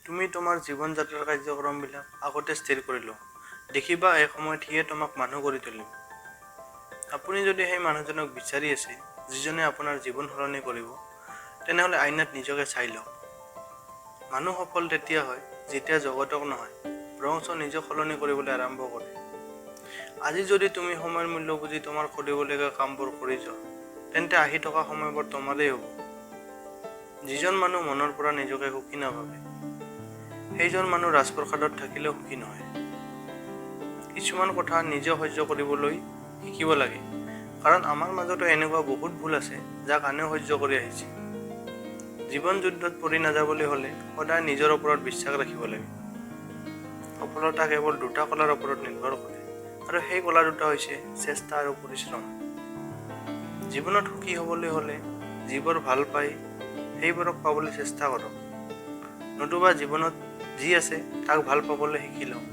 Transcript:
তুমি তোমাৰ জীৱন যাত্ৰাৰ কাৰ্যক্ৰমবিলাক আগতে স্থিৰ কৰি লোৱা, দেখিবা এসময়ত সিয়ে তোমাক মানুহ কৰি তুলিব। আপুনি যদি সেই মানুহজনক বিচাৰি আছে যিজনে আপোনাৰ জীৱন সলনি কৰিব, তেনেহ'লে আইনাত নিজকে চাই লওক। মানুহ সফল তেতিয়া হয় যেতিয়া জগতক নহয়, বৰঞ্চ নিজক সলনি কৰিবলৈ আৰম্ভ কৰে। আজি যদি তুমি সময়ৰ মূল্য বুজি তোমাৰ কৰিবলগীয়া কামবোৰ কৰি যোৱা, তেন্তে আহি থকা সময়বোৰ তোমাৰেই হ'ব। যিজন মানুহ মনৰ পৰা নিজকে সুখী নাভাবে, সেইজন মানুহ ৰাজপ্ৰসাদত থাকিলেও সুখী নহয়। কিছুমান কথা নিজে সহ্য কৰিবলৈ শিকিব লাগে, কাৰণ আমাৰ মাজতো এনেকুৱা বহুত ভুল আছে যাক আনেও সহ্য কৰি আহিছে। জীৱন যুদ্ধত পৰি নাযাবলৈ হ'লে সদায় নিজৰ ওপৰত বিশ্বাস ৰাখিব লাগে। সফলতা কেৱল দুটা কলাৰ ওপৰত নিৰ্ভৰ কৰে আৰু সেই কলা দুটা হৈছে চেষ্টা আৰু পৰিশ্ৰম। জীৱনত সুখী হ'বলৈ হ'লে যিবোৰ ভাল পায় সেইবোৰক পাবলৈ চেষ্টা কৰক, নতুবা জীৱনত যি আছে তাক ভাল পাবলৈ শিকি লওক।